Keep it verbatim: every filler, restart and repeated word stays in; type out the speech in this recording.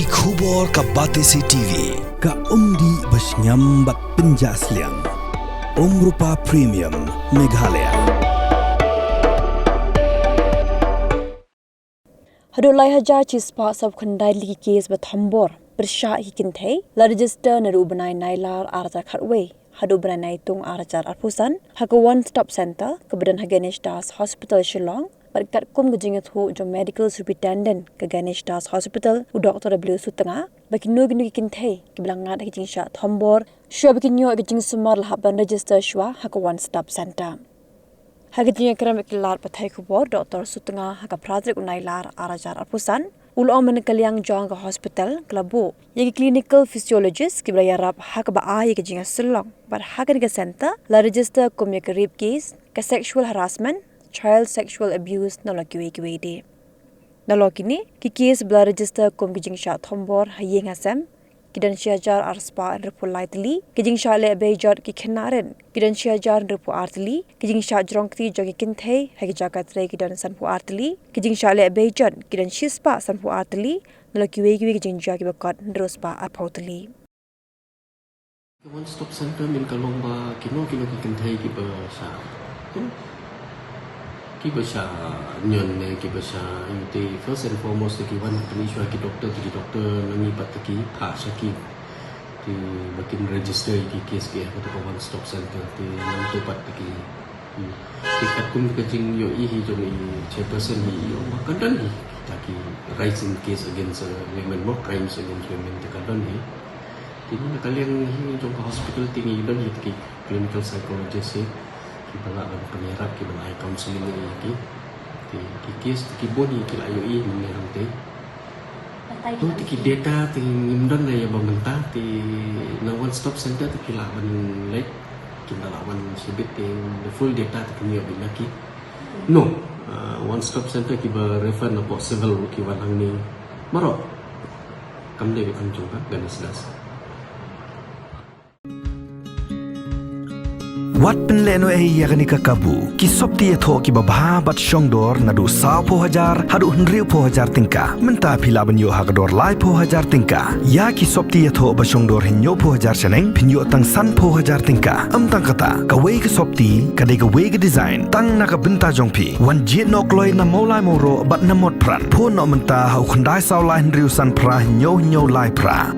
Ki khubor ka Batesi T V, ka umdih ba shngiam bad pynjah sliang. Umrupa Premium, Meghalaya. Haduh lai hajar chispah sawphew khyndai tylli ki case ba thombor pyrshah ïa ki kynthei la register naduh u bnai Nailar ar hajar khatwei haduh u bnai Naitung ar hajar arphew san ha ka One Stop Center kaba don ha Ganesh Das Hospital, Shillong, bad katkum ka jingïathuh jong Medical Superintendent ka Ganesh Das Hospital, u Doktor W Sutnga, ba kino kino ki kynthei kiba la ngat ha ka jingshah thombor shuwa ba kin ïoh ka jingsumar la hap ban register shuwa ha ka One Stop Center. Ha ka jingïakren bad ki lad pathai khubor Doktor Sutnga ha ka phra tarik u Nailar ar hajar arphew san, u la ong ba na ka liang jong ka hospital ka la buh ïa ki clinical physiologist kiba la ïarap ha kaba ai ïa ka jingïasyllok, bad ha kane ka center la register kum ïa ka rape case, ka sexual harassment, child sexual abuse, nalor kiwei kiwei de. Nalor kine ki case ba la register kum ki jingshah thombor ha ïing ha sem ki don shi hajar arspah hynriewphew lai tylli, ki jingshah leh beijot ki khynnah rit ki don shi hajar hynriewphew ar tylli, ki jingshah jrong kti jong ki kynthei ha ki jaka trei ki don sanphew ar tylli, ki jingshah leh beijot ki don shispah sanphew ar tylli, nalor kiwei kiwei ki jingjia kiba kot hynriewspah arphew tylli. One Stop Center mynta ka long ba kino kino ki kynthei kiba shah, kiba shah ñion ne kiba shah ïohi, first and foremost te ki wan pyni shuwa ki doktor, te ki doktor nangne pat te ki phah sha ki, te ba kin register ïa ki case ki ha kata ka One Stop Center, te nangta pat te ki Hmm. Te katkum ka jingïohi hi jong i chairperson hi, i ong ba ka don hi kita ki rape case against, uh, women, mo, crimes against women te ka don hi. Te na ka liang hi jong ka hospital te ngi don hi te ki clinical psychologist hi kiba lah ban pynïarap, kiba lah ai counselling ïa ki. Te ki case te ki bun hi ki la ïohi mynne hangte. To te ki data te ngim don ïa ba mynta, te na One Stop Center te ki lah ban leit, kin da lah ban shibit te the full data te kin ïoh bit na ki. No, uh, One Stop Center kiba refer na pok civil ki wan hangne. Maro kam dei bit am jong ka Ganesh Das. Wat pynlehnohei ïa kane ka kabu. Ki sopti ïathoh kiba bha bad shongdor naduh sawphew hajar haduh hynriewphew hajar tyngka. Mynta phi lah ban ïoh ha ka dor laiphew hajar tyngka. Ïa ki sopti ïathoh ba shongdor hynñiewphew hajar shaneng phin ïoh tang sanphew hajar tyngka. Ym tang kata, kawei ka sopti ka dei kawei ka design tang na ka bynta jong phi. Wan jied noh kloi na Mawlai Mawroh bad na Motphran. Phone noh mynta ha u khyndai saw lai hynriew san phra hynñiew hynñiew lai phra.